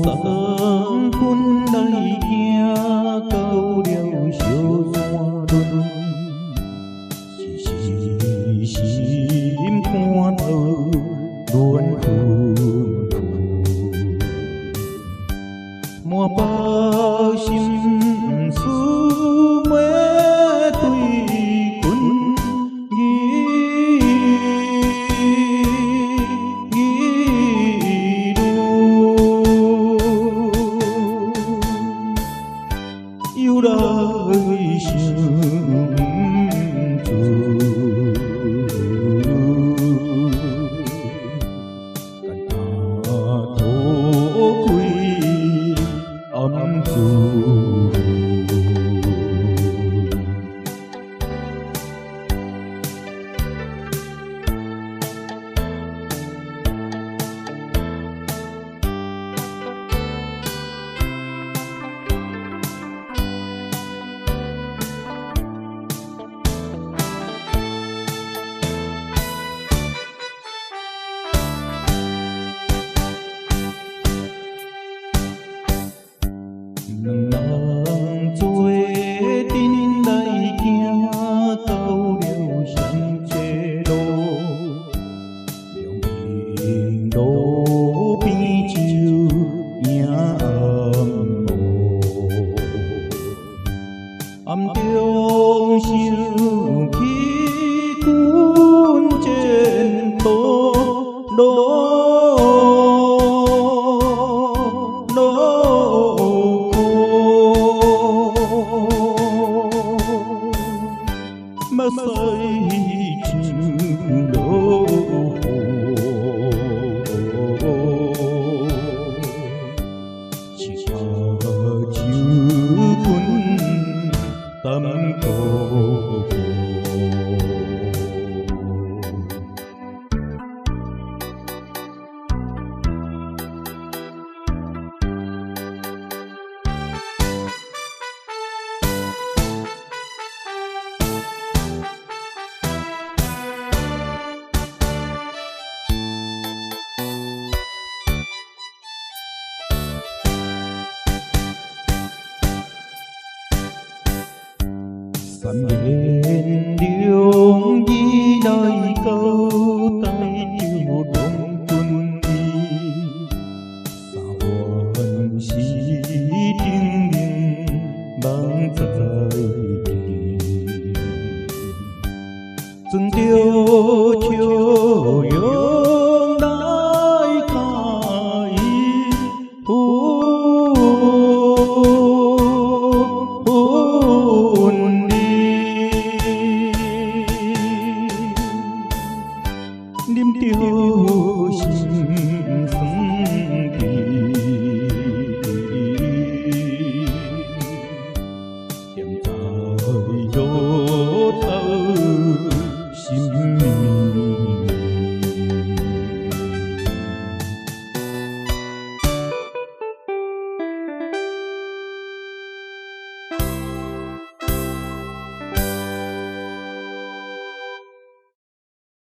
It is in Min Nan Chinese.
送君來行到了小山崙，是心肝頭亂紛紛，滿腹心事袂對君議論，由來想毋出，干焦土開暗自負。兩人做陣來行到了雙濟路，兩邊路邊樹影暗無，暗中想起君前途路。路苦，目屎像落雨，一目酒君担苦苦。三言兩語來交代著郎君意，三願是頂明夢在記，裝著笑容來甲伊分離，啉著